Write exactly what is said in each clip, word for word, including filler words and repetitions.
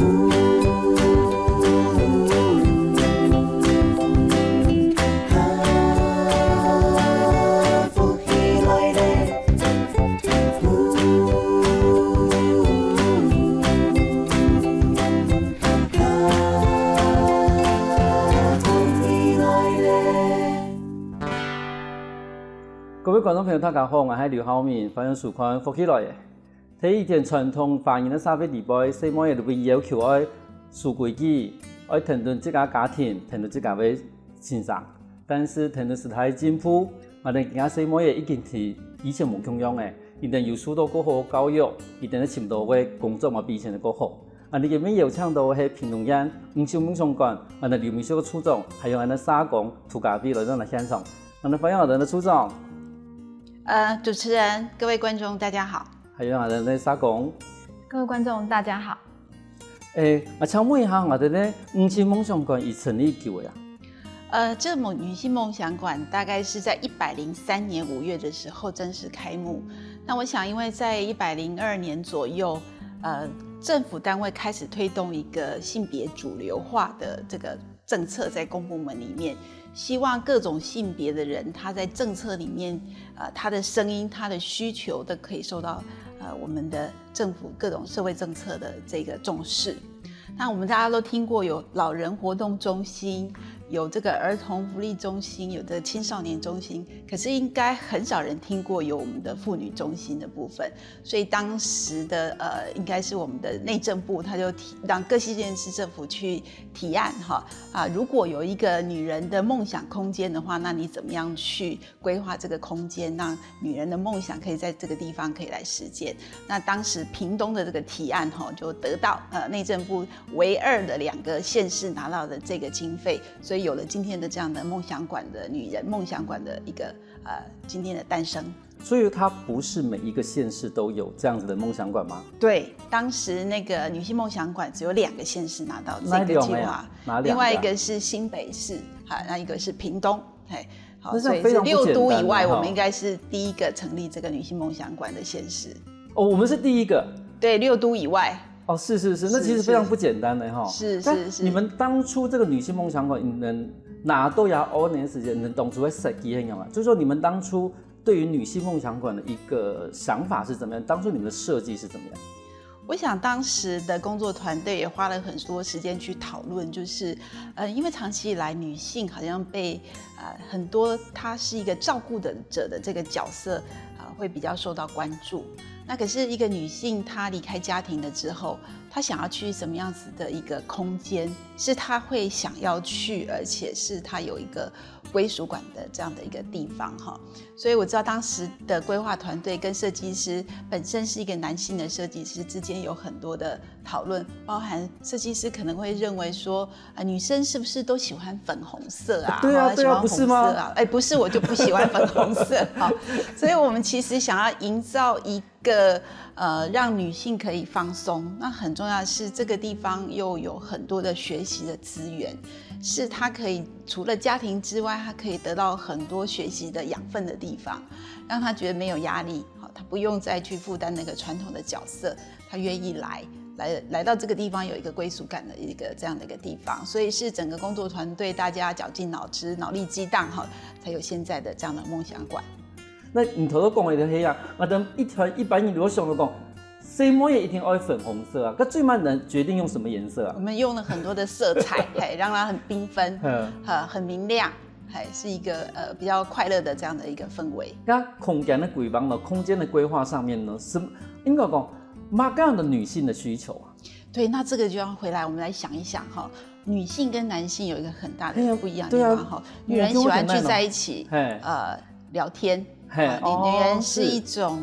福氣來了。各位觀眾朋友，大家好，𠊎係劉浩明，歡迎收看《福氣來了》。在以前傳統華人个社會裡背，細妹仔會要求愛守規矩，愛跈等自家家庭，跈等自家个先生。但是跈等時代進步，𠊎等今下細妹仔已經同以前無共樣了，佢等有受到較好个教育，佢等尋到个工作嘛比以前个較好。 𠊎等今晡日邀請到个係屏東縣女性夢想館，𠊎等劉美秀个處長，還有𠊎等社工涂家碧來到𠊎等現場。𠊎等歡迎𠊎等个處長。呃，主持人，各位觀眾，大家好。還有𠊎等个社工。各位觀眾，大家好。誒，啊，請問一下，𠊎等个女性夢想館已成立幾久啊？呃，這夢女性夢想館大概是在一百零三年五月的時候正式開幕。那我想，因為在一百零二年左右，呃，政府單位開始推動一個性別主流化的這個政策在公部門裡面，希望各種性別的人他在政策裡面，呃，他的聲音、他的需求都可以受到呃我們的政府各種社會政策的這個重視。那我們大家都聽過有老人活動中心，有這個兒童福利中心，有這個青少年中心，可是應該很少人聽過有我們的婦女中心的部分。所以當時的呃，應該是我們的內政部，他就提讓各縣市政府去提案哈啊，如果有一個女人的夢想空間的話，那你怎麼樣去規劃這個空間，讓女人的夢想可以在這個地方可以來實踐。那當時屏東的這個提案吼，就得到呃內政部唯二的兩個縣市拿到的這個經費，所以有了今天的這樣的夢想館的女人夢想館的一個呃今天的誕生。所以它不是每一個縣市都有這樣子的夢想館嗎？對，當時那個女性夢想館只有兩個縣市拿到這個計劃，另外一個是新北市，哈，那一個是屏東。嘿，好，所以是六都以外，我們應該是第一個成立這個女性夢想館的縣市。哦，我們是第一個。對，六都以外。哦，是是是，那其實非常不簡單的哈。是是是。你們當初這個女性夢想館，你們拿到這個案个時間，你們當初个設計係仰般啊？就是說你們當初對於女性夢想館的一個想法是怎麼樣？當初你們的設計是怎麼樣？ 我想當時的工作團隊也花了很多時間去討論，就是，呃，因為長期以來女性好像被，呃，很多她是一個照顧的者的這個角色，呃，會比較受到關注。那可是一個女性，她離開家庭了之後，她想要去什麼樣子的一個空間，是她會想要去，而且是她有一個歸屬感的這樣的一個地方哈。所以我知道當時的規劃團隊跟設計師本身是一個男性的設計師之間有很多的討論，包含設計師可能會認為說，呃，女生是不是都喜歡粉紅色啊？對啊，對啊，不是吗？哎，不是，我就不喜歡粉紅色哈。所以我們其實想要營造一個呃讓女性可以放鬆，那很重要的是這個地方又有很多的學習的資源，是她可以除了家庭之外，她可以得到很多學習的養分的地方，讓她覺得沒有壓力。 好，她不用再去負擔那個傳統的角色，她願意來來來到這個地方有一個歸屬感的一個這樣的一個地方，所以是整個工作團隊大家絞盡腦汁、腦力激盪哈，才有現在的這樣的夢想館。那你頭頭講个就係啊，𠊎等一般一般人如果想到講，細妹仔一定愛粉紅色啊，該最慢能決定用什麼顏色啊？我們用了很多的色彩，嘿，讓它很繽紛，哈，很明亮。 還是一個呃比較快樂的這樣的一個氛圍。那空間的規劃呢？空間的規劃上面呢，是應該講麼个樣的女性的需求啊？對，那這個就要回來我們來想一想哈，女性跟男性有一個很大的不一樣的地方哈。女人喜歡聚在一起，呃，聊天，女人是一種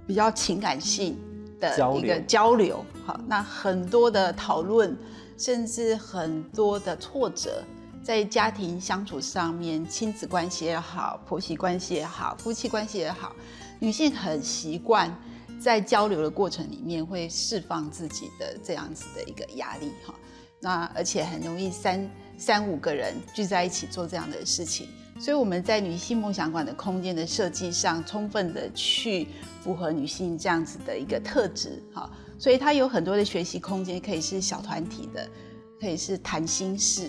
比較情感性的一個交流，好，那很多的討論，甚至很多的挫折，在家庭相處上面，親子關係也好，婆媳關係也好，夫妻關係也好，女性很習慣在交流的過程裡面會釋放自己的這樣子的一個壓力哈。 那而且很容易三三五個人聚在一起做這樣的事情，所以我们在女性梦想馆的空间的设计上，充分的去符合女性这样子的一个特质，哈。所以它有很多的学习空间，可以是小团体的，可以是谈心室，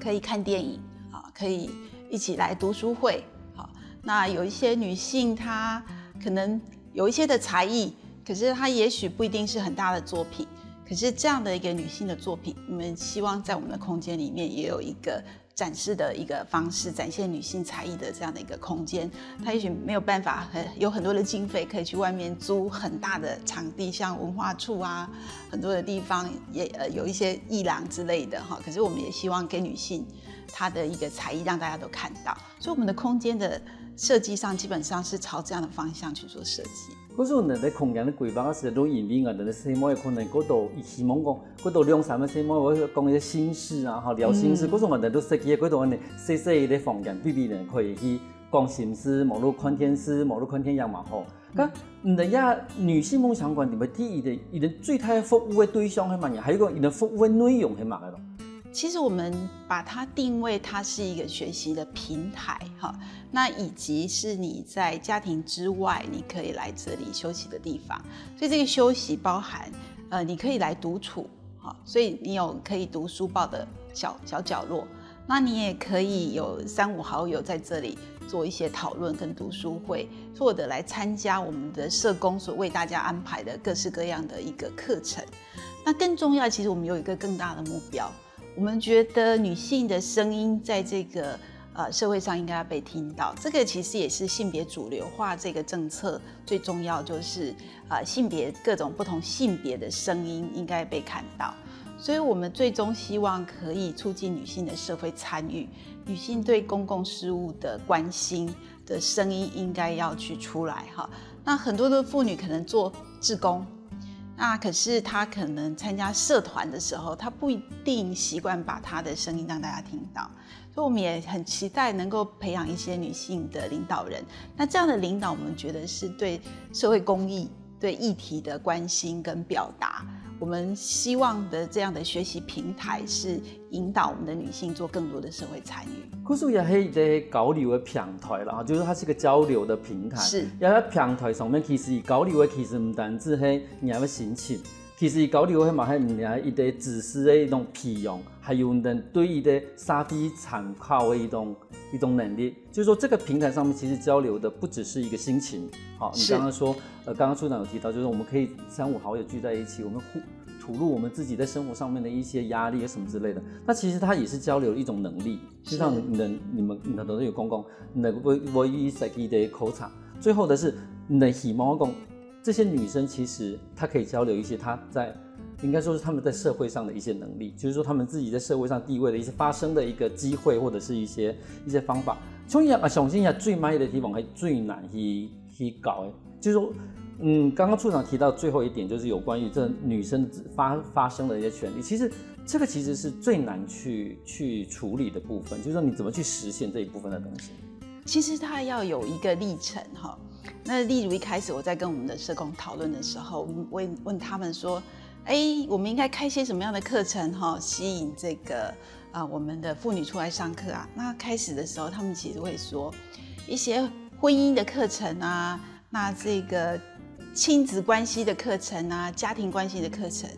可以看电影，啊，可以一起来读书会，好。那有一些女性她可能有一些的才艺，可是她也许不一定是很大的作品，可是这样的一个女性的作品，我们希望在我们的空间里面也有一个展示的一个方式，展现女性才艺的这样的一个空间。她也许没有办法很有很多的经费可以去外面租很大的场地，像文化处啊，很多的地方也呃有一些艺廊之类的哈。可是我们也希望给女性她的一个才艺让大家都看到，所以我们的空间的设计上基本上是朝这样的方向去做设计。可是𠊎等个空間个規劃个時，都因為𠊎等个細妹可能過多，希望講過多兩三个細妹，會講一些心事啊，吼，聊心事。嗯。可是𠊎等都設計過多恁樣細細个房間，比比人可以去講心事，無論看電視，無論看電影嘛吼。該你等呀，女性夢想館，你們第一个，你等最大个服務个對象係麼人？還有講你等服務个內容係麼个咯？其实我们把它定位，它是一个学习的平台哈，那以及是你在家庭之外，你可以来这里休息的地方。所以这个休息包含，呃，你可以来独处，哈，所以你有可以读书报的小小角落，那你也可以有三五好友在这里做一些讨论跟读书会，或者来参加我们的社工所为大家安排的各式各样的一个课程。那更重要，其实我们有一个更大的目标，我们觉得女性的声音在这个呃社会上应该要被听到，这个其实也是性别主流化这个政策最重要，就是呃性别各种不同性别的声音应该被看到。所以我们最终希望可以促进女性的社会参与，女性对公共事务的关心的声音应该要去出来哈。那很多的妇女可能做志工，那可是她可能参加社团的时候，她不一定习惯把她的声音让大家听到。所以我们也很期待能够培养一些女性的领导人。那这样的领导，我们觉得是对社会公益、对议题的关心跟表达。我们希望的这样的学习平台是引导我们的女性做更多的社会参与。可是也係一个交流个平台啦，就是它是个交流的平台。是。也在平台上面，其实交流个其实毋單止係你个心情，其实交流个嘛係你个一个知识个一种培养，还有人对一个社会参考个一种一种能力。就是说，这个平台上面其实交流的不只是一个心情。好，你是。刚刚说，呃，刚刚处长有提到，就是我们可以三五好友聚在一起，我们互吐露我们自己在生活上面的一些压力啊什么之类的。那其实它也是交流的一种能力，就像你们、你们、你们都有公共，你的我我一直在给的口场，最后的是，你的希望讲，这些女生其实她可以交流一些她在，应该说是她们在社会上的一些能力，就是说她们自己在社会上地位的一些发声的一个机会，或者是一些一些方法。从而啊，相信也最慢的地方，还最难去去搞的。就是说，嗯，刚刚处长提到最后一点，就是有关于这女生发发声的一些权利。其实这个其实是最难去去处理的部分，就是说你怎么去实现这一部分的东西。其实它要有一个历程哈。那例如一开始我在跟我们的社工讨论的时候，我会问他们说：“哎，我们应该开些什么样的课程哈，吸引这个啊、我们的妇女出来上课啊？”那开始的时候，他们其实会说一些婚姻的课程啊，那这个亲子关系的课程啊，家庭关系的课程。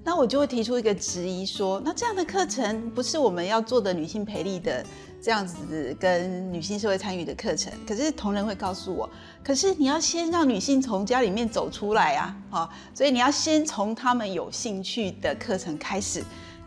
那我就会提出一个质疑说，那这样的课程不是我们要做的女性培力的这样子跟女性社会参与的课程？可是同仁会告诉我，可是你要先让女性从家里面走出来啊，哈，所以你要先从她们有兴趣的课程开始，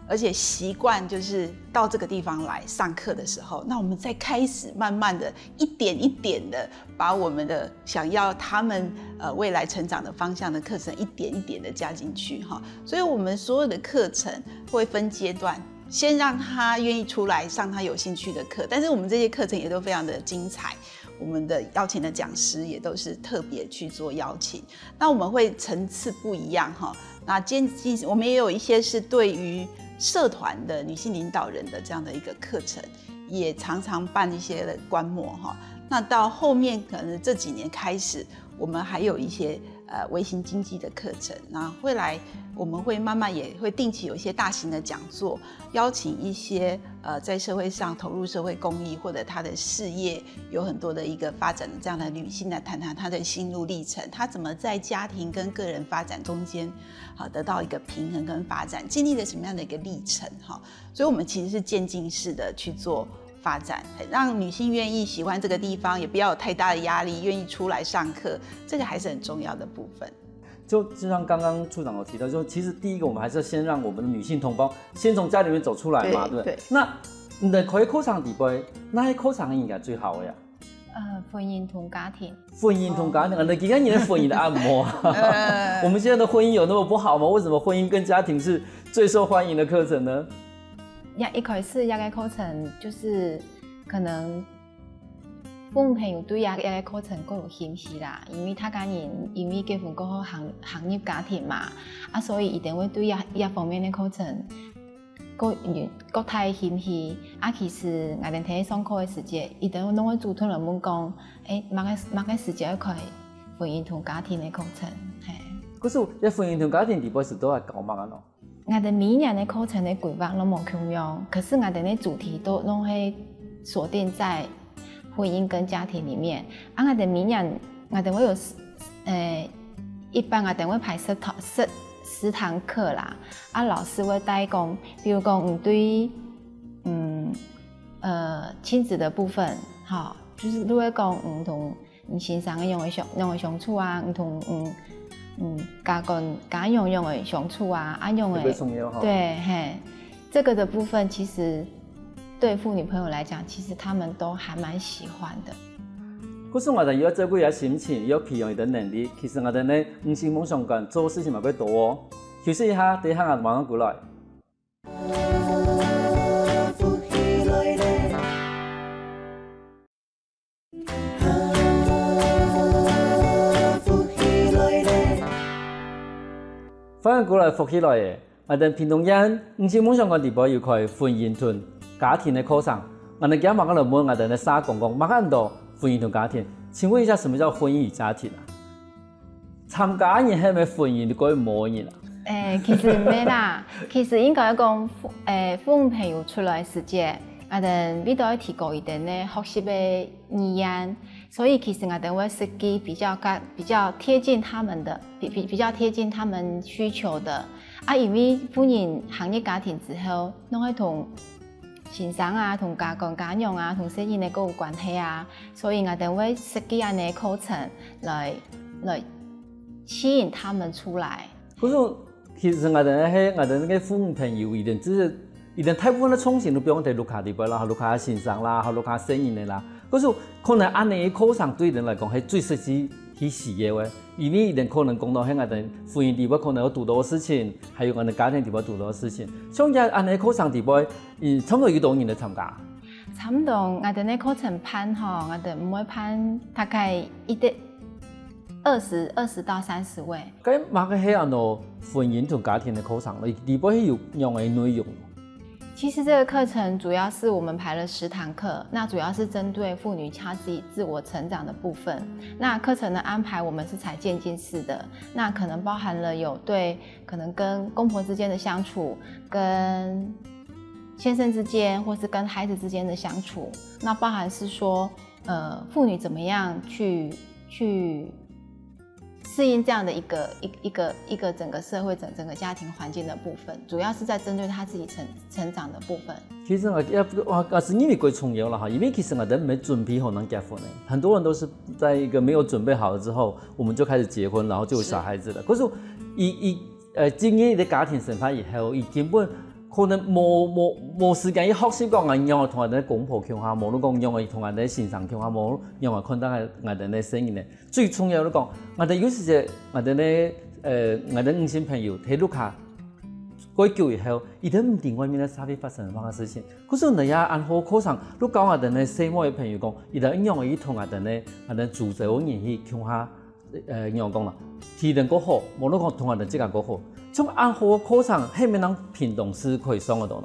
而且习惯就是到这个地方来上课的时候，那我们再开始慢慢的一点一点的把我们的想要她们呃未来成长的方向的课程一点一点的加进去哈。所以我们所有的课程会分阶段，先让她愿意出来上她有兴趣的课，但是我们这些课程也都非常的精彩。我们的邀请的讲师也都是特别去做邀请，那我们会层次不一样哈。那今今我们也有一些是对于社团的女性领导人的这样的一个课程，也常常办一些的观摩哈。那到后面可能这几年开始，我们还有一些呃微型经济的课程，然后未来我们会慢慢也会定期有一些大型的讲座，邀请一些呃在社会上投入社会公益或者她的事业有很多的一个发展的这样的女性来谈谈她的心路历程，她怎么在家庭跟个人发展中间，好得到一个平衡跟发展，经历了什么样的一个历程哈？所以我们其实是渐进式的去做发展，让女性愿意喜欢这个地方，也不要有太大的压力，愿意出来上课，这个还是很重要的部分。就就像刚刚处长有提到，就其实第一个，我们还是要先让我们的女性同胞先从家里面走出来嘛，对对不对？那你的开课程里边，哪个课程应该最好的呀？呃，婚姻同家庭。婚姻同家庭，那今天你的婚姻的按摩，我们现在的婚姻有那么不好吗？为什么婚姻跟家庭是最受欢迎的课程呢？呀，一开始这个课程就是可能父母朋友对呀这个课程更有兴趣啦，因为大家人因为结婚过后行行入家庭嘛，啊，所以一定会对呀这方面的课程更有更大的兴趣。啊，其实我等在上课的时节，一定拢会主动来问讲，诶，么个么个时节要开婚姻同家庭的课程，嘿。可是，在婚姻同家庭里边是都要搞嘛咯？我等每年的课程的规划都无共样，可是我等的主题都都会锁定在婚姻跟家庭里面。啊，我等每年我等会有，呃，一般我等会排十堂十十堂课啦。啊，老师会带讲，比如讲，你对，嗯，呃，亲子的部分，哈，就是如果讲，嗯，同你先生个样个相样个相处啊，你同嗯嗯家官家样样个相处啊，啊样个特别重要哈。对，嘿，这个的部分其实对妇女朋友来讲，其实他们都还蛮喜欢的。可是我等要照顾一下心情，要培养一个能力，其实我等呢，女性梦想馆做事情嘛会多哦。休息一下，等一下我马上过来。欢迎过来福气来耶！ 𠊎等屏東縣女性夢想館底背有開婚姻同家庭个課程，𠊎等今日馬上來問𠊎等个社工講，麼个安到婚姻同家庭？請問一下，什麼叫婚姻與家庭啊？參加人係毋係婚姻个某人啊？誒，其實毋係啦，其實應該講，誒，婦女朋友出來時節，𠊎等為到提供一點个學習个語言，所以其實𠊎等會設計比較較比較貼近他們的，比比比較貼近他們需求的。 啊，因為婦人行入家庭之後，攏會同先生啊、同家官家娘啊、同細人仔个有關係啊，所以𠊎等會設計恁樣个課程來來吸引他們出來。可是其實𠊎等係𠊎等个婦女朋友，佢等只係佢等大部分个重心都放在屋下底背啦，屋下先生啦，屋下細人仔啦。可是可能恁樣个課程對佢等來講係最實際去需要个。 因為佢等可能講到係𠊎等婚姻底背可能有堵到个事情，還有𠊎等家庭底背堵到个事情。像這恁樣个課程底背，嗯，差不多有幾多人來參加？差不多𠊎等个課程辦吼，𠊎等毋會辦大概一點二十二十到三十位。該麼个係安到婚姻同家庭个課程咯？底背係有仰般个內容？ 其實這個課程主要是我們排了十堂課，那主要是針對婦女她自己自我成長的部分。那課程的安排我們是採漸進式的，那可能包含了有對可能跟公婆之間的相處，跟先生之間，或是跟孩子之間的相處，那包含是說，呃，婦女怎麼樣去去適應這樣的一個一一個一個整個社會整整個家庭環境的部分，主要是在針對她自己成成長的部分。其實啊，也我也是認為最重要了哈，因為其實我們沒準備好能結婚呢，很多人都是在一個沒有準備好了之後，我們就開始結婚，然後就有小孩子了。可是以以呃進入一個家庭生活以後，佢根本可能無無無時間去學習講啊，仰般同𠊎等公婆共下，無論講仰般同𠊎等先生共下，無仰般看待𠊎等个細人仔。 最重要就講，𠊎等有時節，𠊎等个呃，𠊎等女性朋友，佢屋下過久以後，佢等毋知外面个社會發生麼个事情。可是你也恁好課程，你教𠊎等个細妹个朋友講，佢等仰般去同𠊎等个𠊎等周遭个人去共下，呃，仰般講啦，體驗過好，無論講同𠊎等自家過好。像恁好課程，係毋係咱屏東市可以上得到呢？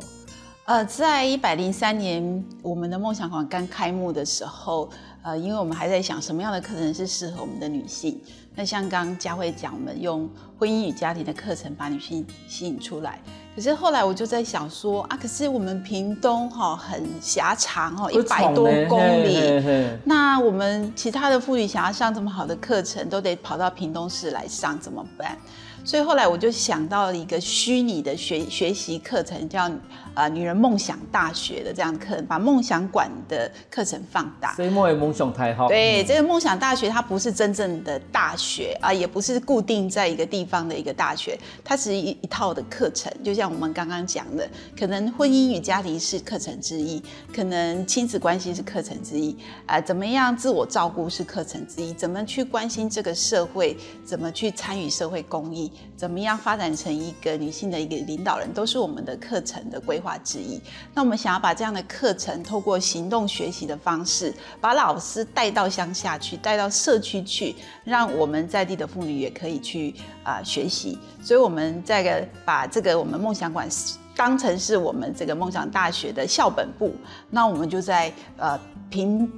呃，在一百零三年，我們的夢想館剛開幕的時候，呃，因为我们还在想什么样的课程是适合我们的女性。那像刚刚佳慧讲，我们用婚姻与家庭的课程把女性吸引出来。可是后来我就在想说啊，可是我们屏东哈很狭长哈，一百多公里，那我们其他的妇女想要上这么好的课程，都得跑到屏东市来上，怎么办？所以后来我就想到了一个虚拟的学学习课程，叫呃女人梦想大学的这样的课程，把梦想馆的课程放大。細妹个夢想大學。对，这个梦想大学它不是真正的大学啊，也不是固定在一个地方的一个大学，它是一一套的课程。就像我们刚刚讲的，可能婚姻与家庭是课程之一，可能亲子关系是课程之一，啊，怎么样自我照顾是课程之一，怎么去关心这个社会，怎么去参与社会公益，怎么样发展成一个女性的一个领导人，都是我们的课程的规划之一。那我们想要把这样的课程，透过行动学习的方式，把老师带到乡下去，带到社区去，让我们在地的妇女也可以去啊、呃学习。所以我们再个把这个我们梦想馆当成是我们这个梦想大学的校本部，那我们就在呃屏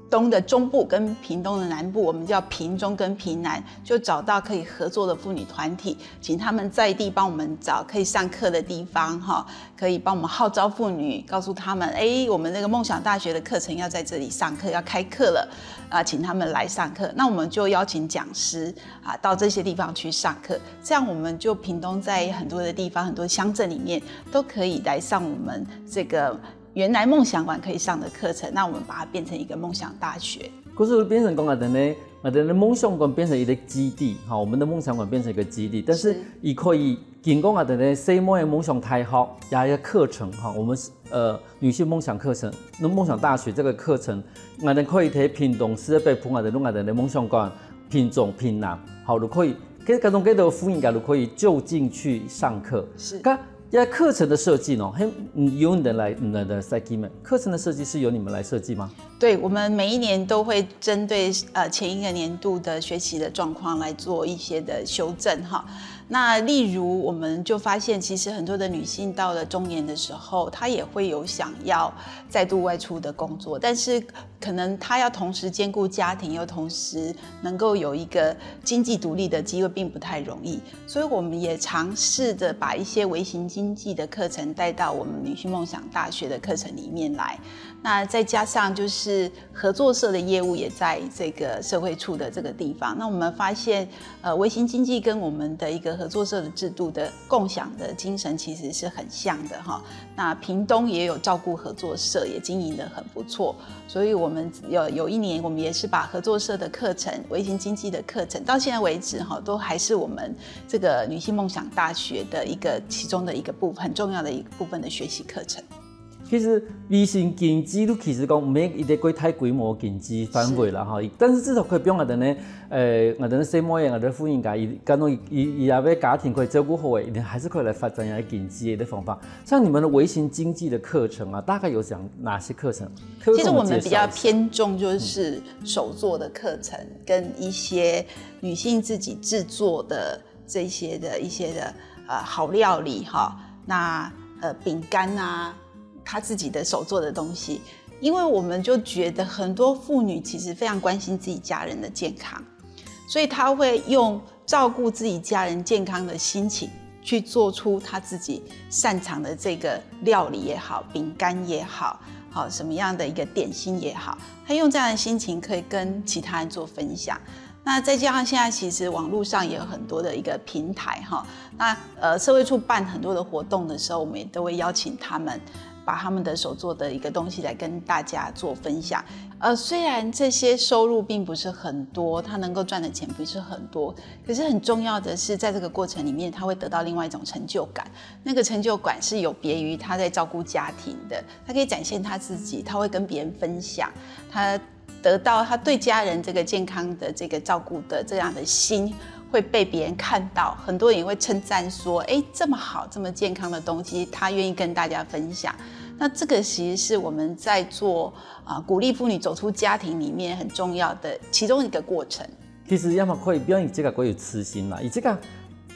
东的中部跟屏东的南部，我们叫屏中跟屏南，就找到可以合作的妇女团体，请他们在地帮我们找可以上课的地方哈，可以帮我们号召妇女，告诉他们，哎，我们那个梦想大学的课程要在这里上课，要开课了啊，请他们来上课。那我们就邀请讲师啊到这些地方去上课，这样我们就屏东在很多的地方、很多乡镇里面都可以来上我们这个原来梦想馆可以上的课程，那我们把它变成一个梦想大学。可是变成讲啊，等呢，啊等呢，梦想馆变成一个基地哈，我们的梦想馆变成一个基地，但是也可以经过啊等呢，細妹个梦想大学呀一个课程哈，我们呃女性梦想课程，那梦想大学这个课程，我们可以在屏东市北部啊等，啊等呢梦想馆屏中屏南，好，就可以，跟跟中个个妇女家就可以就近去上课。是。该 因为课程的设计呢，很嗯由你们来你们的 s e g m e n 课程的设计是由你们来设计吗？对，我们每一年都会针对呃前一个年度的学习的状况来做一些的修正哈。那例如，我们就发现，其实很多的女性到了中年的时候，她也会有想要再度外出的工作，但是可能她要同时兼顾家庭，又同时能够有一个经济独立的机会，并不太容易。所以我们也尝试着把一些微型经济的课程带到我们女性梦想大学的课程里面来。那再加上就是合作社的业务也在这个社会处的这个地方。那我们发现，呃，微型经济跟我们的一个合作社的制度的共享的精神其实是很像的哈。那屏东也有照顾合作社，也经营得很不错。所以我们有有一年，我们也是把合作社的课程、微型经济的课程，到现在为止哈，都还是我们这个女性梦想大学的一个其中的一个部分，很重要的一个部分的学习课程。其实微型经济都其实讲毋係一个过大规模经济范围啦哈，但是至少可以帮我等呢，呃，我等呢細妹，我等呢妇女家，伊感觉伊伊伊也个家庭可以照顾好诶，一定还是可以来发展一个经济的方法。像你们的微型经济的课程啊，大概有讲哪些课程？其实我们比较偏重就是手作的课程，跟一些女性自己制作的这些的一些的呃好料理哈，那呃饼干啊，她自己的手做的东西，因为我们就觉得很多妇女其实非常关心自己家人的健康，所以她会用照顾自己家人健康的心情去做出她自己擅长的这个料理也好，饼干也好，好什么样的一个点心也好，她用这样的心情可以跟其他人做分享。那再加上现在其实网络上也有很多的一个平台哈，那呃社会处办很多的活动的时候，我们也都会邀请他们把他们的手做的一个东西来跟大家做分享。呃，虽然这些收入并不是很多，他能够赚的钱不是很多，可是很重要的是，在这个过程里面，他会得到另外一种成就感。那个成就感是有别于他在照顾家庭的，他可以展现他自己，他会跟别人分享，他得到他对家人这个健康的这个照顾的这样的心会被别人看到，很多人也会称赞说：“哎，这么好，这么健康的东西，他愿意跟大家分享。”那这个其实是我们在做啊、呃鼓励妇女走出家庭里面很重要的其中一个过程。其实要么可以不要你这个过有私心啦，你这个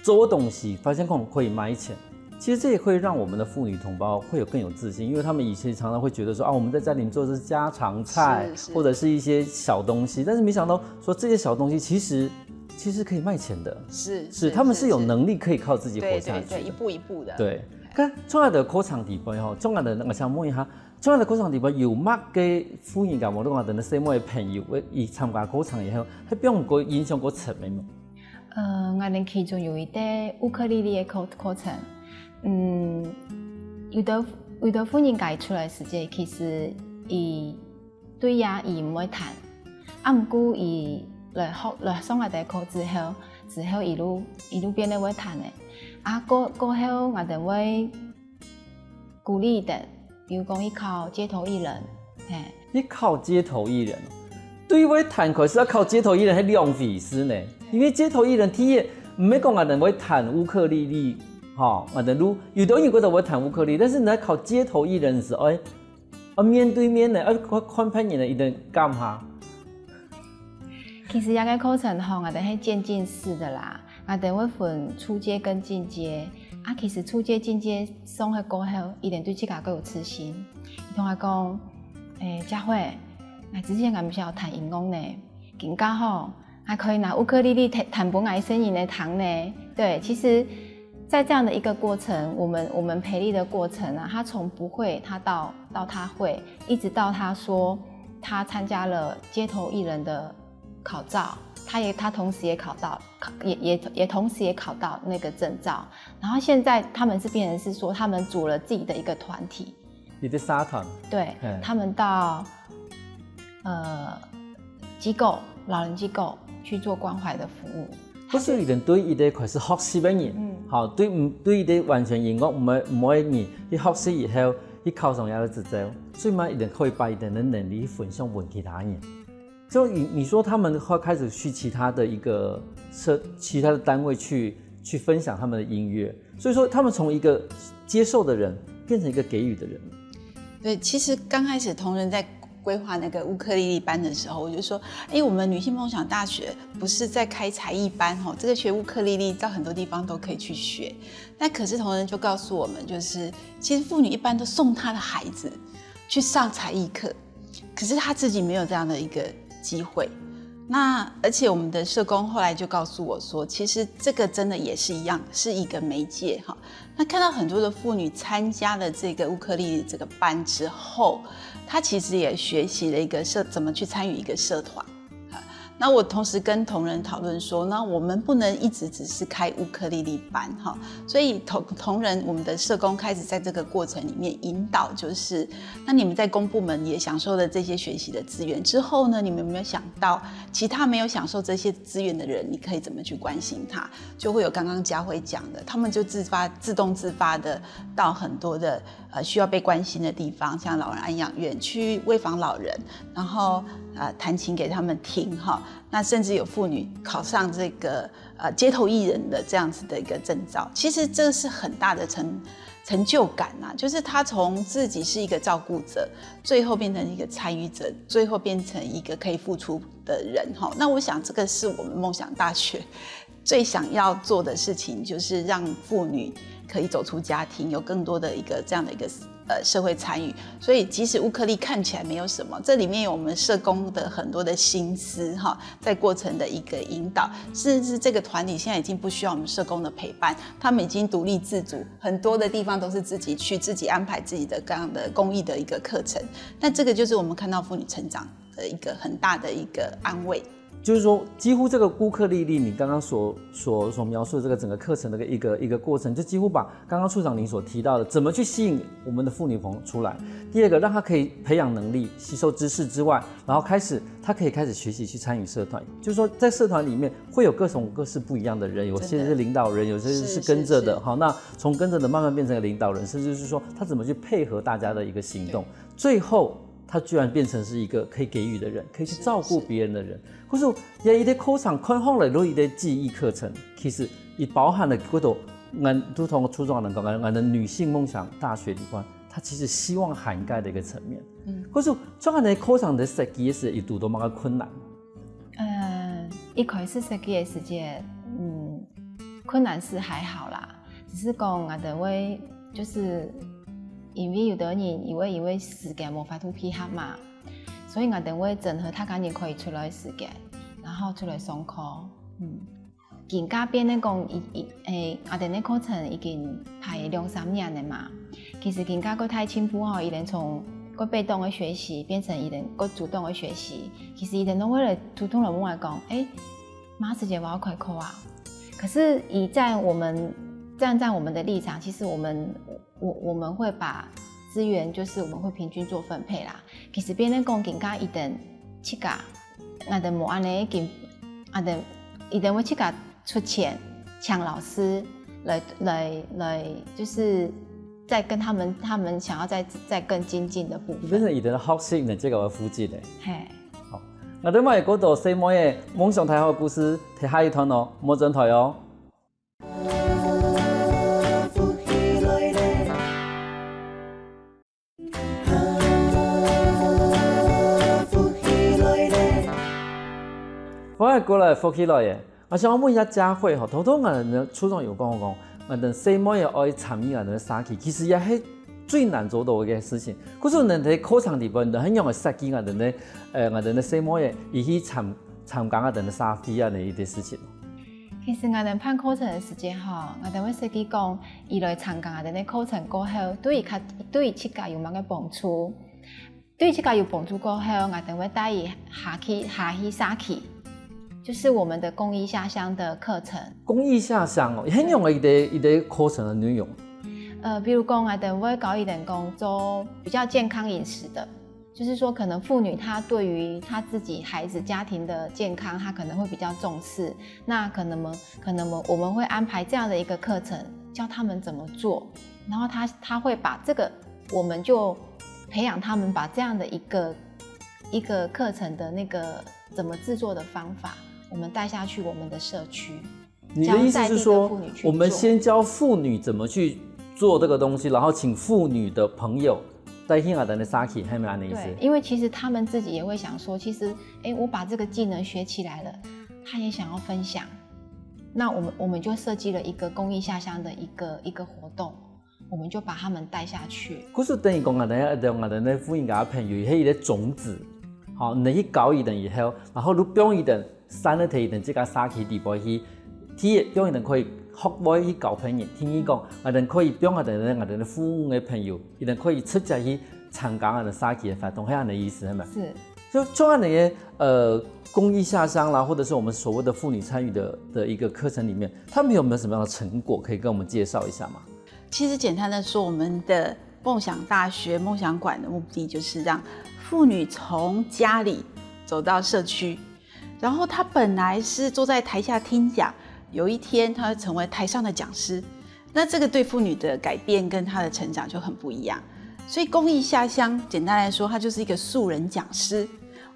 做东西发现可能可以卖钱，其实这也会让我们的妇女同胞会有更有自信，因为他们以前常常会觉得说啊，我们在家里面做的是家常菜，是是或者是一些小东西，但是没想到说这些小东西其实其实可以卖钱的，是是他们是有能力可以靠自己活对下去的。对对，一步一步的。对，看创业的过程底背吼，创业的我想问一下，创业的过程底背有么个妇女感，我都讲等个細妹的朋友，佢參加过程以后，佢比如个印象个层面吗？呃，𠊎等其中有一个乌克丽丽的课课程，嗯，有的有的婦人家出来時節，其實佢對呀佢毋會彈，啊毋過佢來學來上𠊎等課之後，之後佢就佢就變得會彈了。啊過過後𠊎等會鼓勵佢等，比如講去考街頭藝人，嘿。你考街头艺人，对于弹可是要考街头艺人，还两回事呢。因为街头艺人第一，毋係讲俺人会弹乌克丽丽，哈，俺人路有的人觉得会弹乌克丽丽，但是你在考街头艺人的时候，哎，啊面对面的，啊看看别人的，一定干哈？其實這個課程吼，𠊎等係漸進式的啦，𠊎等會分初階跟進階。啊，其實初階、進階上去過後，佢等對自家更有自信。佢同𠊎講，誒，佳慧，𠊎之前𠊎毋曉得彈音樂呢，今下吼，還可以拿烏克麗麗彈彈分𠊎細人仔聽呢。對，其實，在這樣的一個過程，我們我們培力的過程啊，他從不會，他到到他會，一直到他說他參加了街頭藝人的考照，他也他同時也考到，考也也也同時也考到那個證照。然後現在他們是變成是說，他們組了自己的一個團體，你的沙团，對嗯他們到呃机构、老人机构去做關懷的服務。不是一定对一个开始学习的人，嗯好，对毋对一个完全音乐毋会毋会人，去学习以后，去考上一个执照，最慢一定可以把一定的能力去分享分其他人。所以你你说他们会开始去其他的一个社其他的单位去去分享他们的音乐，所以说他们从一个接受的人变成一个给予的人。对，其实刚开始同仁在规划那个乌克丽丽班的时候，我就说，哎，我们女性梦想大学不是在开才艺班吼，这个学乌克丽丽到很多地方都可以去学。那可是同仁就告诉我们，就是其实妇女一般都送她的孩子去上才艺课，可是她自己没有这样的一个机会。那而且我们的社工后来就告诉我说，其实这个真的也是一样，是一个媒介哈。那看到很多的妇女参加了这个乌克丽丽这个班之后，她其实也学习了一个社怎么去参与一个社团。那我同时跟同仁讨论说，那我们不能一直只是开乌克丽丽班哈，所以同同仁我们的社工开始在这个过程里面引导，就是那你们在公部门也享受了这些学习的资源之后呢，你们有没有想到其他没有享受这些资源的人，你可以怎么去关心他？就会有刚刚佳慧讲的，他们就自发自动自发的到很多的呃需要被关心的地方，像老人安养院去慰访老人，然后呃弹琴给他们听哈。那甚至有妇女考上这个呃街头艺人的这样子的一个证照，其实这是很大的成成就感呐、就是她从自己是一个照顾者，最后变成一个参与者，最后变成一个可以付出的人哈。那我想这个是我们梦想大学最想要做的事情，就是让妇女可以走出家庭，有更多的一个这样的一个呃社会参与。所以即使乌克丽看起来没有什么，这里面有我们社工的很多的心思哈，在过程的一个引导，甚至是这个团体现在已经不需要我们社工的陪伴，他们已经独立自主，很多的地方都是自己去自己安排自己的各样的公益的一个课程。那这个就是我们看到妇女成长的一个很大的一个安慰。就是说，几乎这个乌克丽丽，你刚刚所所所描述的这个整个课程的一个一个过程，就几乎把刚刚处长您所提到的，怎么去吸引我们的妇女朋友出来。第二个，让她可以培养能力、吸收知识之外，然后开始她可以开始学习去参与社团，就是说在社团里面会有各种各式不一样的人，有些是领导人，有些是跟着的，好，那从跟着的慢慢变成一个领导人，甚至是说她怎么去配合大家的一个行动，最后她居然变成是一个可以给予的人，可以去照顾别人的人。可是也一个过程看好来，如一个记忆课程，其实也包含了过多俺都同初中人讲，俺的女性梦想大学里边，它其实希望涵盖的一个层面。嗯，可是这样的课程的设计是有堵到么个困难？嗯，一开始设计的时间，嗯，困难是还好啦，只是講𠊎兜會，就是因為有的人因為因為時間無法度配合嘛，所以𠊎兜會整合大家人可以出來的時間，然後出來上課。嗯，今下變得講，一一誒，𠊎兜个課程已經排兩三年了嘛。其實今下个大進步吼，已經從个被動的學習變成已經个主動的學習。其實佢兜會來主動來問𠊎講，誒，麼時節𠊎愛開課啊？可是以在我們站在我們的立場，其實我們我我們會把資源，就是我們會平均做分配啦。其實變得講，今下佢兜自家，𠊎兜無恁樣，佢兜佢兜會自家出錢請老師來來來，就是再跟他們他們想要再再更精進的部分。變成佢兜學習呢，這个會負責的。嘿。好，𠊎兜乜有過多細妹个夢想大學故事，聽下一段哦，莫轉台哦。歡迎過來福氣來了。𠊎想問一下佳慧吼，頭頭𠊎兜處長有講講，𠊎兜細妹仔愛參與𠊎兜个社區，其實也係最難做到个事情。可是𠊎兜在課程裡背，𠊎兜仰般設計𠊎兜个，呃，𠊎兜个細妹仔，佢去參參加𠊎兜个社會恁樣一个事情。其實𠊎兜辦課程个時節吼，𠊎兜會設計講，佢來參加𠊎兜个課程過後，對佢較對佢自家有麼个幫助？對佢自家有幫助過後，𠊎兜會帶佢下去下去社區，就是我們的公益下鄉的課程。公益下鄉哦，很用的一个一个課程的內容。呃，比如講，𠊎兜會教佢兜講做比較健康飲食的，就是說，可能婦女她對於她自己孩子家庭的健康，她可能會比較重視。那可能我們可能我們我們會安排這樣的一個課程，教他們怎麼做，然後她她會把這個，我們就培養他們把這樣的一個一個課程的那個怎麼製作的方法，我們帶下去我們的社區。你的意思是說教在地的婦女去，做我們先教婦女怎麼去做這個東西，然後請婦女的朋友帶去𠊎兜个社區，係毋係恁樣意思？對，因為其實他們自己也會想說，其實，誒，我把這個技能學起來了，他也想要分享。那我們我們就設計了一個公益下鄉的一個一個活動，我們就把他們帶下去。故所等於講，𠊎兜𠊎兜个婦人家朋友，係一個種子，好，你去教佢兜以後，然後你放佢兜散在佢兜自家社區裡背去，第一，放佢兜可以學會去交朋友；第二講，𠊎兜可以放𠊎兜个𠊎兜个婦女个朋友，佢兜可以直接去參加𠊎兜社區个活動，係恁樣意思，係無？是。就做恁樣个呃公益下鄉啦，或者是我們所謂的婦女參與的的一個課程裡面，他們有沒有什麼樣的成果可以跟我們介紹一下嗎？其實簡單的說，我們的夢想大學夢想館的目的就是讓婦女從家裡走到社區，然後她本來是坐在台下聽講，有一天她會成為台上的講師，那這個對婦女的改變跟她的成長就很不一樣。所以公益下鄉，簡單來說，它就是一個素人講師。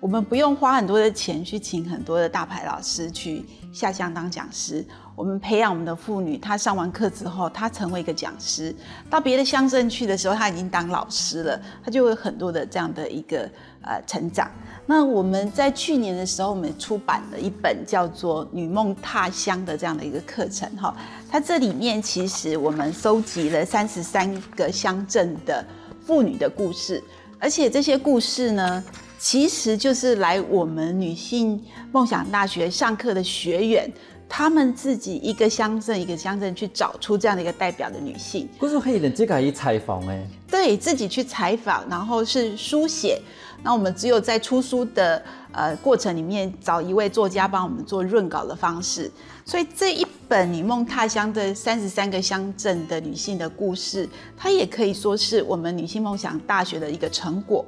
我們不用花很多的錢去請很多的大牌老師去下鄉當講師，我們培養我們的婦女，她上完課之後，她成為一個講師，到別的鄉鎮去的時候，她已經當老師了，她就有很多的這樣的一個呃成長。那我們在去年的時候，我們出版了一本叫做《女夢踏鄉》的這樣的一個課程哈，它這裡面其實我們收集了三十三個鄉鎮的婦女的故事，而且這些故事呢，其實就是來我們女性夢想大學上課的學員，她們自己一個鄉鎮一個鄉鎮去找出這樣的一個代表的女性。故所係佢兜自家去採訪誒。對，自己去採訪，然後是書寫。那我們只有在出書的呃過程裡面找一位作家幫我們做潤稿的方式，所以這一本《女夢踏鄉》的三十三個鄉鎮的女性的故事，它也可以說是我們女性夢想大學的一個成果，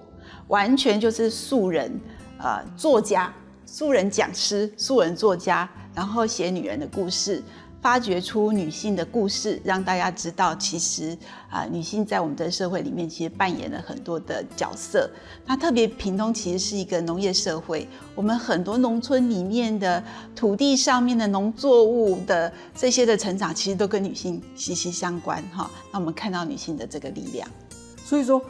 完全就是素人呃作家、素人講師、素人作家，然後寫女人的故事，發掘出女性的故事，讓大家知道其實啊、女性在我們的社會裡面其實扮演了很多的角色。那特別屏東其實是一個農業社會，我們很多農村裡面的土地上面的農作物的這些的成長，其實都跟女性息息相關哈。那我們看到女性的這個力量。所以說，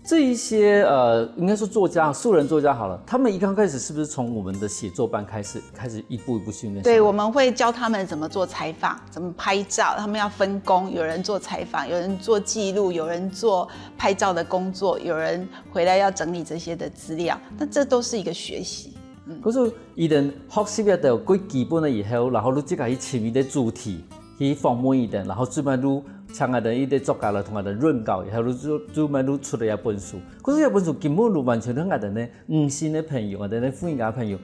这一些呃，应该说作家、素人作家好了，他们一刚开始是不是从我们的写作班开始，开始一步一步训练上来？对，我们会教他们怎么做采访，怎么拍照，他们要分工，有人做采访，有人做记录，有人做拍照的工作，有人回来要整理这些的资料，那这都是一个学习。可是佢等学习了个最基本个以后，然后你自家去寻一个主题，去访问佢等，然后专门你请佢等一个作家来同佢等论稿，以后你就专门你出了一本书。可是这本书根本就完全同佢等呢，女性的朋友，佢等呢妇女家朋友，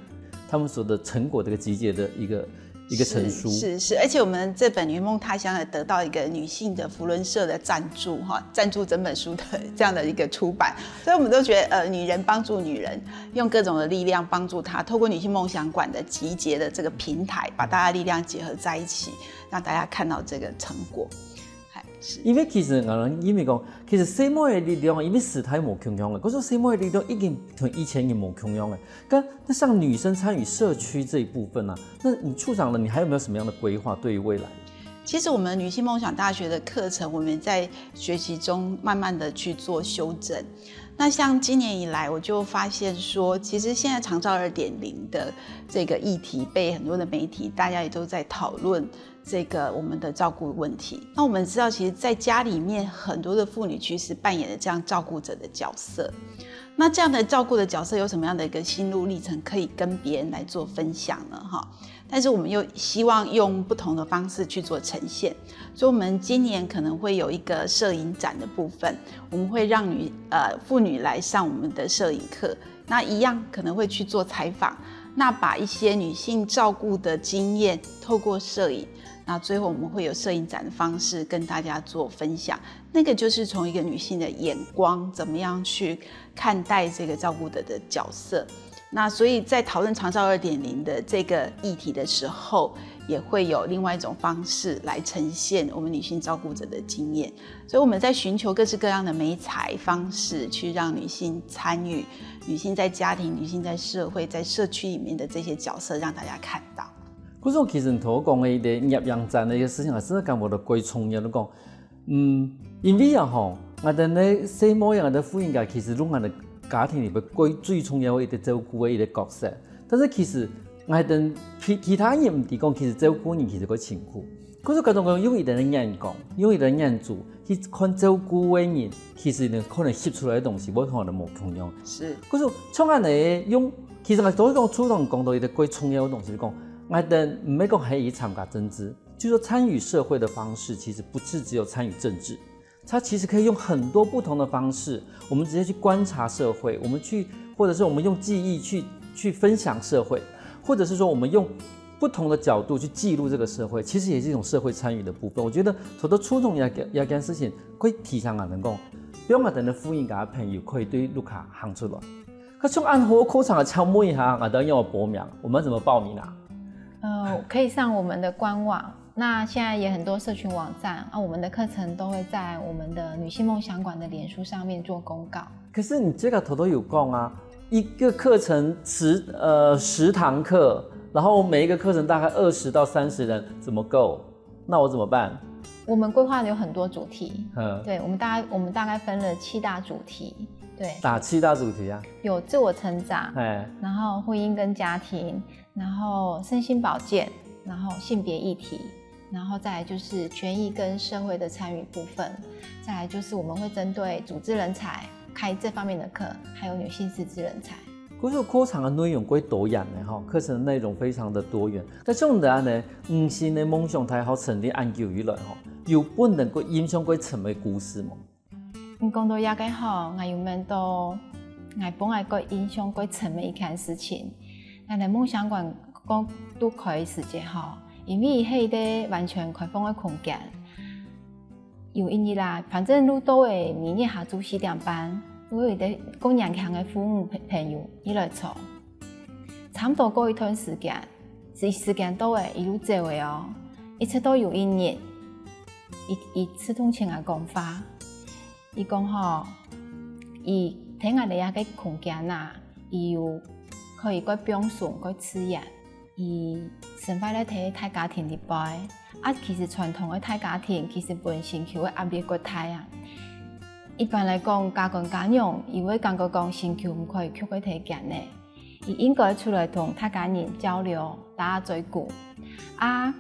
他们所的成果这个集结的一个一个成书。是是，而且我们这本《云梦他乡》也得到一个女性的扶轮社的赞助哈，赞助整本书的这样的一个出版，所以我们都觉得呃，女人帮助女人，用各种的力量帮助她，透过女性梦想馆的集结的这个平台，把大家力量结合在一起，让大家看到这个成果。因为其实啊，因为讲，其实細妹个力量，因为时代无共样了，可是细妹个力量已经同以前已经无共样了。那那像女生参与社区这一部分呢、啊，那你处长呢，你还有没有什么样的规划对于未来？其实我们女性梦想大学的课程，我们在学习中慢慢的去做修正。那像今年以来，我就发现说，其实现在长照二点零的这个议题，被很多的媒体大家也都在讨论。这个我们的照顾问题。那我们知道，其实在家里面，很多的妇女其实扮演了这样照顾者的角色。那这样的照顾的角色有什么样的一个心路历程可以跟别人来做分享呢？哈，但是我们又希望用不同的方式去做呈现，所以我们今年可能会有一个摄影展的部分，我们会让女呃妇女来上我们的摄影课，那一样可能会去做采访，那把一些女性照顾的经验透过摄影。那最后我们会有摄影展的方式跟大家做分享，那个就是从一个女性的眼光，怎么样去看待这个照顾者的角色。那所以在讨论长照二点零的这个议题的时候，也会有另外一种方式来呈现我们女性照顾者的经验。所以我们在寻求各式各样的媒材方式，去让女性参与，女性在家庭、女性在社会、在社区里面的这些角色，让大家看到。可是其实你头讲的一个攝影展的一个事情，还真的感觉到最重要的讲，嗯，因为啊吼，我等呢細妹啊，我等妇女家其实弄俺的家庭里边最最重要的一个照顾的一个角色，但是其实我等其其他人唔提供，其实照顾人其实个辛苦，可是各种各样用一个人眼光，用一个人眼珠去看照顾的人，其实呢可能吸出来的东西，我可能无共样。是，可是从俺呢用，其实我都讲初中讲到一个最重要的东西，讲。 我等毋係講係去參加政治，就說參與社會的方式，其實不是只有參與政治，它其實可以用很多不同的方式，我們直接去觀察社會，我們去，或者是我們用記憶去去分享社會，或者是說我們用不同的角度去記錄這個社會，其實也是一種社會參與的部分。我覺得頭頭初中這這件事情，可以提倡啊，能夠，不用啊，等到婦女家朋友可以對屋下行出來。 可像恁好課程个請問一下，我等要報名，我們怎麼報名啊？呃，可以上我們的官網。那現在也很多社群網站啊，我們的課程都會在我們的女性夢想館的臉書上面做公告。可是你這個頭頭有講啊，一個課程十呃十堂課，然後每一個課程大概二十到三十人，怎麼夠？那我怎麼辦？我們規劃有很多主題，嗯，對，我們大概我們大概分了七大主題，對，哪七大主題啊？有自我成長，哎，然後婚姻跟家庭，然後身心保健，然後性別議題，然後再來就是權益跟社會的參與部分，再來就是我們會針對組織人才開這方面的課，還有女性失智人才。可是課程的內容過多元呢，哈，課程的內容非常的多元。但像恁呢，女性的夢想大學成立恁久以來，哈，有分人過印象過深个故事無？你講到這個吼，𠊎有問到，𠊎分𠊎過印象過深个一件事情。𠊎來夢想館講拄開个時節吼，因為係一個完全開放个空間。有一日啦，反正就到位，每日下晝四點半，就有一個過年輕个婦女朋朋友，佢來坐。差毋多過一段時間，時時間到位，佢就走个哦。一直到有一日，佢佢自動請𠊎講話，佢講吼，佢在𠊎這個空間啊，佢有可以過放鬆、過自然。佢生活在大家庭裡背，啊，其實傳統个大家庭其實本身就會壓力過大啊。一般來講，家官家娘，佢會感覺講心臼毋可以徛在該間呢，佢應該出來同大家人交流，打嘴鼓。啊，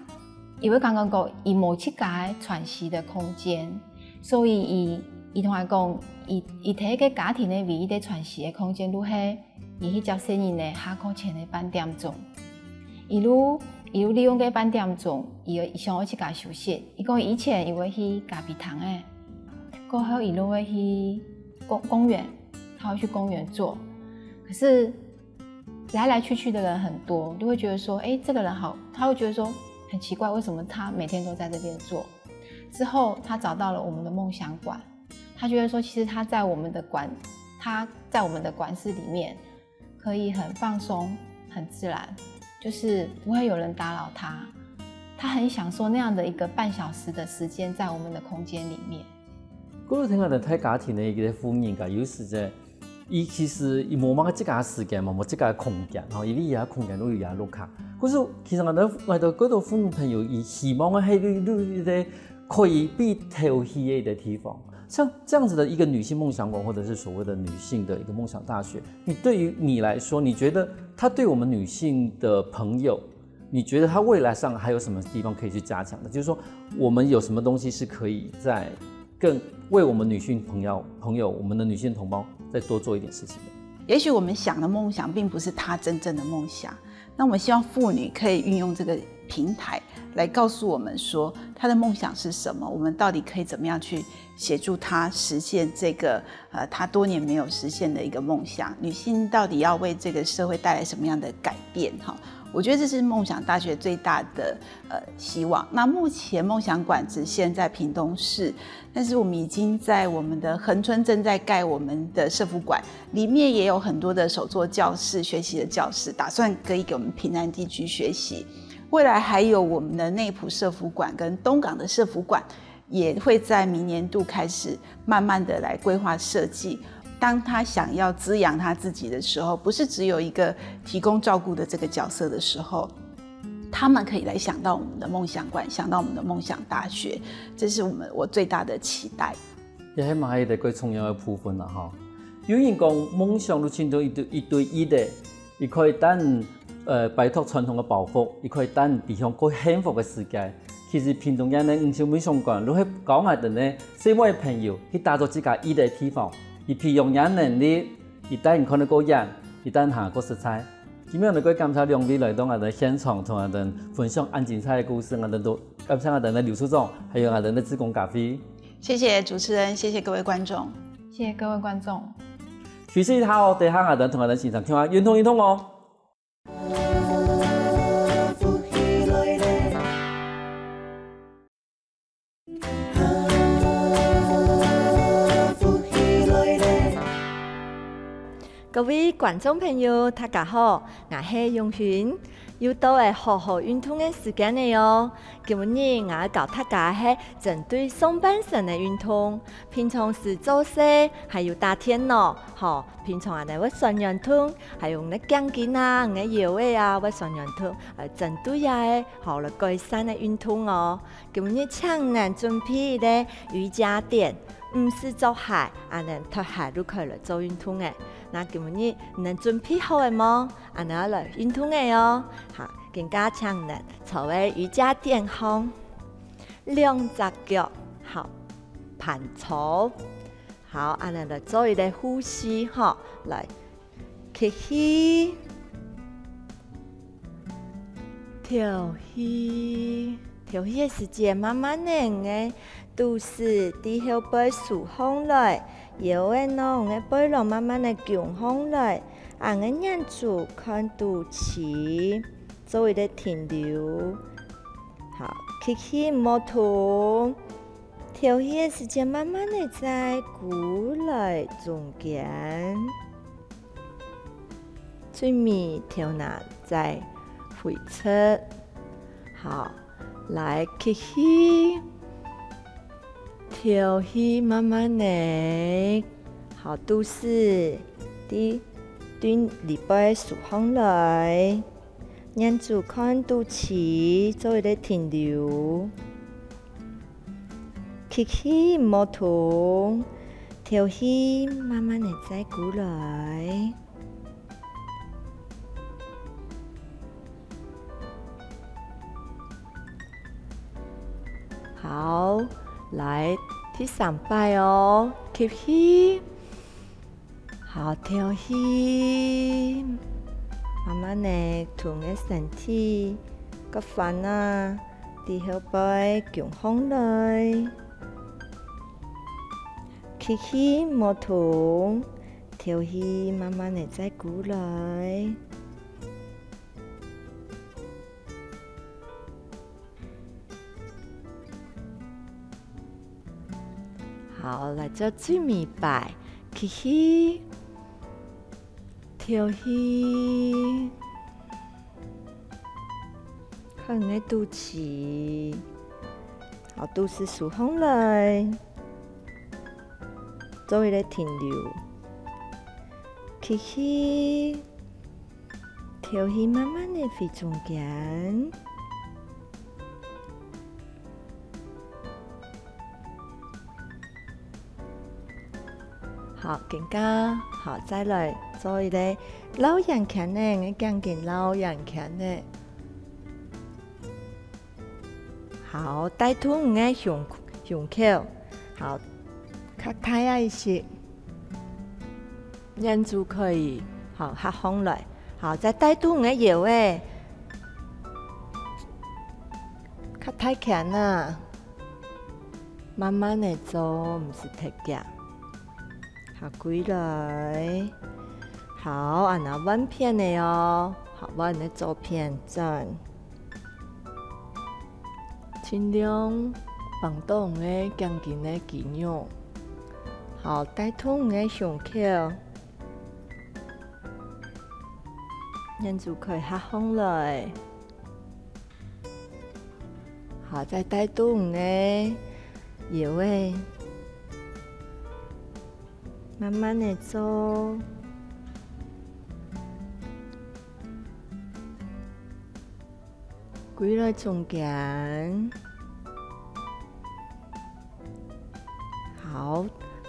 佢會感覺講，佢無自家个喘息个空間，所以佢，佢同𠊎講，佢，佢在該家庭个唯一个喘息个空間，就係佢去接細人仔下課前个半點鐘。佢就，佢就利用該半點鐘，佢，佢想愛自家休息。佢講以前佢會去咖啡廳仔，過後佢就會去公，公園，他會去公園坐。可是來來去去的人很多，就會覺得說，欸，這個人好，他會覺得說很奇怪，為什麼他每天都在這邊坐？之後他找到了我們的夢想館，他覺得說，其實他在我們的館，他在我們的館舍裡面可以很放鬆、很自然，就是不會有人打擾他。他很享受那樣的一個半小時的時間在我們的空間裡面。 故所聽𠊎兜大家庭个一個婦人家，有時節，佢其實佢無麼个自家个時間嘛，無自家个空間吼，因為佢个空間都有佢个屋下。故所其實𠊎兜，𠊎兜幾多婦女朋友，佢希望个係有，有一個可以被調戲个一個地方。像這樣子的一個女性夢想館，或者是所謂的女性的一個夢想大學，你對於你來說，你覺得它對我們女性的朋友，你覺得它未來上還有什麼地方可以去加強的？就是說，我們有什麼東西是可以再更為我們女性朋友、朋友，我們的女性同胞再多做一點事情的？也許我們想的夢想，並不是她真正的夢想。那我們希望婦女可以運用這個平台來告訴我們說，她的夢想是什麼，我們到底可以怎麼樣去協助她實現這個，呃，她多年沒有實現的一個夢想。女性到底要為這個社會帶來什麼樣的改變？哈，我覺得這是夢想大學最大的，呃，希望。那目前夢想館只限在屏東市，但是我們已經在我們的恆春正在蓋我們的社福館，裡面也有很多的手作教室、學習的教室，打算可以給我們屏南地區學習。未來還有我們的內埔社福館跟東港的社福館，也會在明年度開始慢慢的來規劃設計。當她想要滋養她自己的時候，不是只有一個提供照顧的這個角色的時候，他們可以來想到我們的夢想館，想到我們的夢想大學，這是我們，我最大的期待。這係嘛係一個最重要个部分啦吼。有人講夢想就親像一對，一對一个，佢可以帶你，呃，擺脫傳統个包袱，佢可以帶你走向過幸福个世界。其實屏東縣个五星夢想館，就係教𠊎兜呢，細妹朋友去打造自家一个地方，佢培養你能力，佢帶你看得過遠，佢帶你行過實在。 今晡日呢，感謝兩位來到𠊎兜現場，同𠊎兜分享恁精彩个故事，𠊎兜都感謝𠊎兜个劉處長，還有𠊎兜个志工嘉慧。謝謝主持人，謝謝各位觀眾。謝謝各位觀眾。休息一下哦，等下𠊎兜同𠊎兜先生聽下運動運動哦。 各位觀眾朋友，大家好，𠊎係永勳。又到了好好運動个時間了喲。今日𠊎愛教大家係針對上半身个運動，平常時做事還有打電腦，吼，平常恁呢會痠軟痛，還有你个頸根啊、你个腰仔啊會痠軟痛，呃，針對這个，吼，來改善个運動哦。 今日請你準備个瑜伽墊，毋使著鞋，恁呢脫鞋就可以來做運動了。那今日你準備好了無？恁呢來運動了哦。好，今下請你坐在瑜伽墊項，兩隻腳，好，盤坐。好，恁呢來做一個呼吸吼，來，吸氣， 敨氣，敨氣个時節，慢慢仔，你个肚屎在後背收䟘來，腰仔摎你个背囊慢慢仔弓䟘來，恁呢眼珠看肚臍，做一個停留。好，吸氣毋好動，敨氣个時節，慢慢仔再跍來中間。 最尾頭那再回直。好，來吸氣，敨氣，慢慢仔。好，肚屎在對裡背收䟘來。眼珠看肚臍，做一個停留。 吸氣毋好動，敨氣，慢慢仔再鼓來。好，來，第三擺哦，吸氣。 好，敨氣，慢慢仔同个身體个環啊，在後背弓䟘來。吸氣莫動，敨氣慢慢仔再鼓來。 好，來做最尾擺，吸氣，敨氣，看你个肚臍，好，肚屎收䟘來，做一個停留，吸氣， 敨氣慢慢仔回中間。好，今下，好，再來做一個繞圓圈仔，𠊎頸根繞圓圈仔。 好，帶動你个胸，胸口，好，較大一息，眼珠可以，好，合䟘來，好，再帶動你个腰仔，較大圈啊，慢慢仔做，毋使忒遽。 好，歸來。好，恁樣換片仔哦。好，換你个左片轉。盡量放鬆你个頸根个肌肉。好，帶動你个胸口。眼珠可以合䟘來。 好，再帶動你个腰仔，慢慢仔做，歸來中間。好，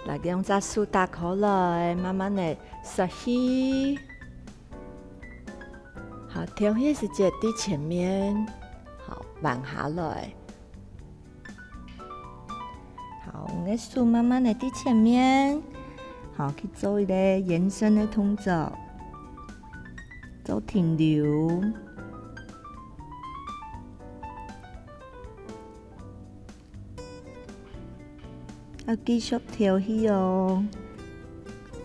來，兩隻手打開來，慢慢仔吸氣。 好，敨氣時節在前面，好，彎下來。好，你个手慢慢仔在前面，好，去做一個延伸个動作，做停留。 愛繼續敨氣哦。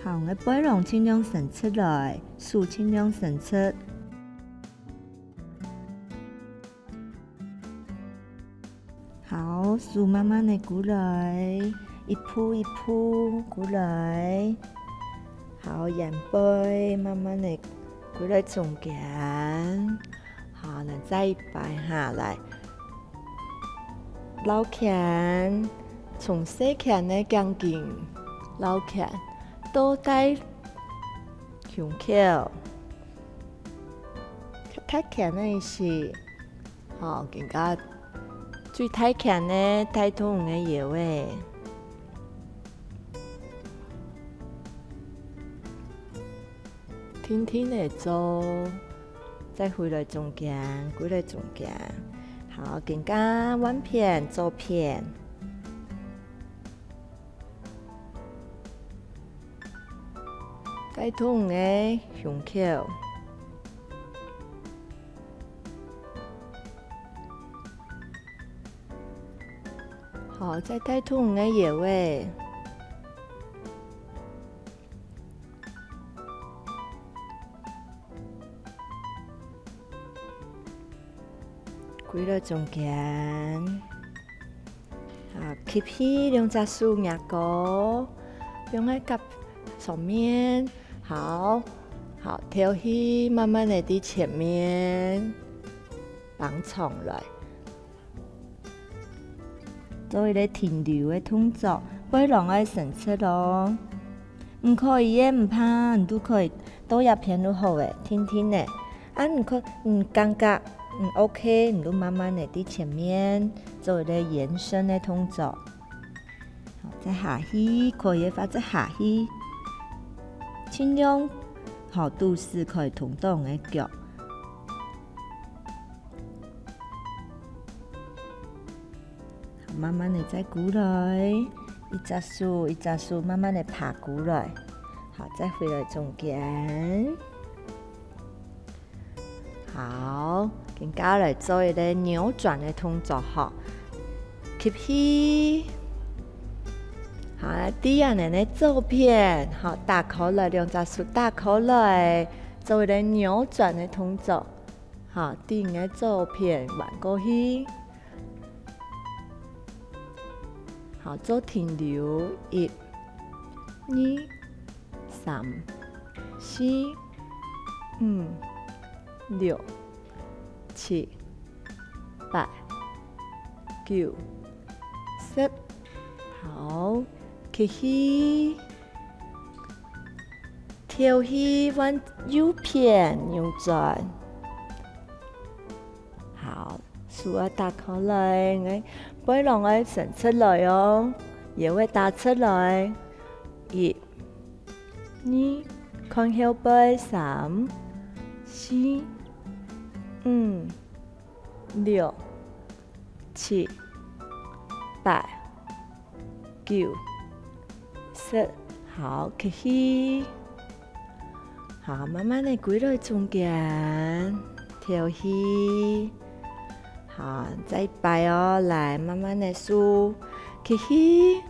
好，𠊎背囊盡量伸出來，手盡量伸出。好，手慢慢仔歸來，一步一步歸來。好，圓背慢慢仔歸來中間。 好，來再一擺下來。繞圈，從細圈个頸根繞圈，到大胸口，較大圈个意思。好，今下最大圈个帶動你个腰仔。 定定仔做，再歸來中間，歸來中間。好，今下換片，左片。帶動你个胸口。好，再帶動你个腰仔。 歸來中間。啊，吸氣，兩隻手擎高，放在甲上面。好，好，敨氣，慢慢仔在前面，放長來。 做一個停留个動作，背囊愛伸直哦。毋可以个毋怕，你都可以倒一片就好咧，定定仔。啊，你可，你感覺，嗯，OK，你就慢慢仔在前面做一個延伸个動作。好，再下去，可以个話再下去，盡量，好，肚屎可以通到你个腳。好，慢慢个再過來，一隻手一隻手慢慢个爬過來。好，再回來中間。 好，今下來做一個扭轉个動作吼。吸氣，好，對恁樣个左片，好，打開來，兩隻手打開來，做一個扭轉个動作。好，對你个左片彎過去。 好，做停留，一、二、三、四、五、六、七、八、九、十。好，吸氣，敨氣，往右片扭轉。 好，手愛打開來，𠊎背囊愛伸出來哦，腰愛打直來。一、二，看後背，三、四、五、六、七、八、 九、十，好，吸氣。好，慢慢个歸來中間，敨氣。好，再一擺哦，來，慢慢个收，吸氣。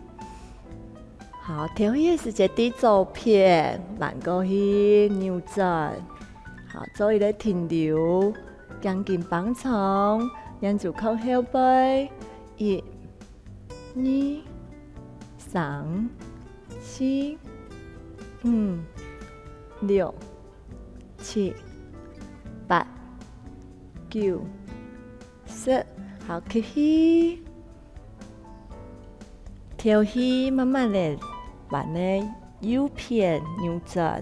好，敨氣个時節，對左片，彎過去，扭轉。好，做一個停留，頸根繃長，眼珠看後背，一、 二、三、四、五、六、七、八、九、十。好，吸氣，敨氣，慢慢个彎个 右片扭轉。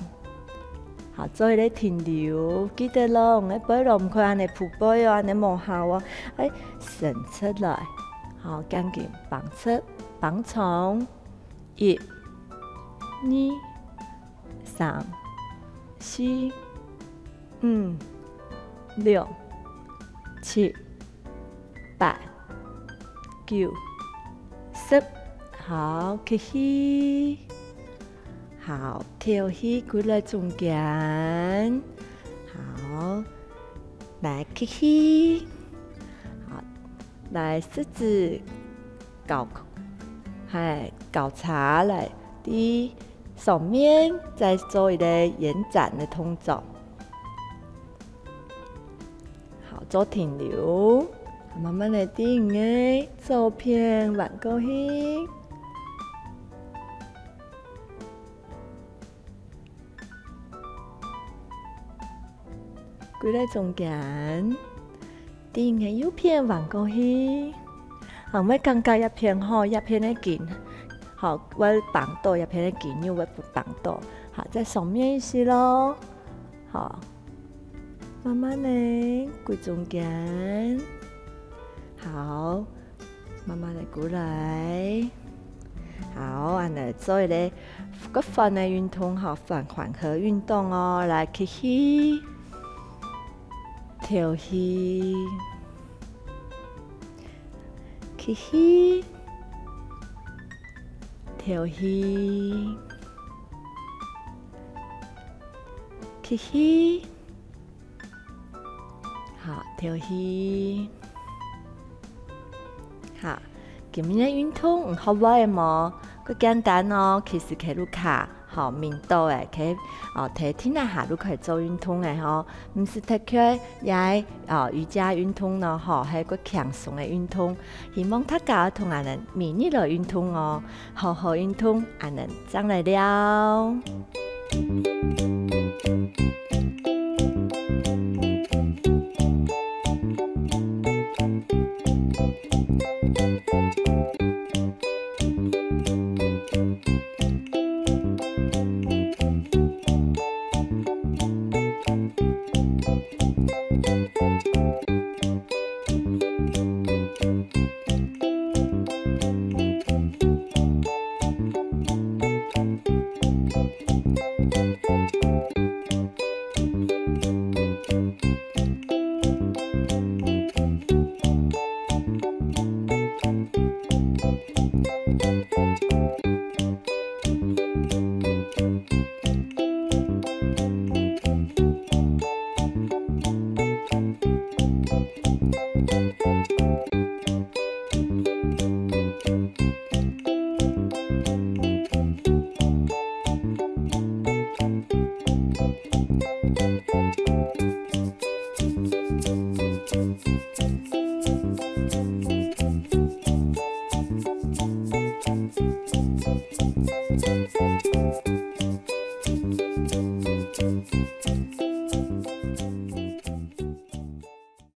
好，做一個停留，記得咯，𠊎背囊毋可以恁樣匍背哦，恁樣無效哦，愛伸出來。好，頸根繃直，繃長。一、二、三、四、五、六、七、八、九、十。好，吸氣。 好，敨氣歸來中間。好，來吸氣。好，來食指交，係，交叉來，在上面再做一個延展个動作。 好，做停留，慢慢个對你个左片彎過去。歸來中間，對你个右片彎過去。好，𠊎感覺這片吼，這片个筋，好，會繃到，這片个筋肉會繃到。好，再上面一息咯。 好，慢慢个歸中間。好，慢慢个歸來。好，恁樣做一個骨盆个運動吼，緩，緩和運動哦。來，吸氣，敨氣，吸氣，敨氣。 吸氣。好，敨氣。好，今日个運動你學會了無？蓋簡單哦，其實佢屋下，吼，面倒个，佢，哦，在地泥下就可以做運動个吼，毋使特別也，哦，瑜伽運動咯，吼，係蓋輕鬆个運動。希望大家同𠊎等每日來運動哦。 好好運動，恁樣正來尞。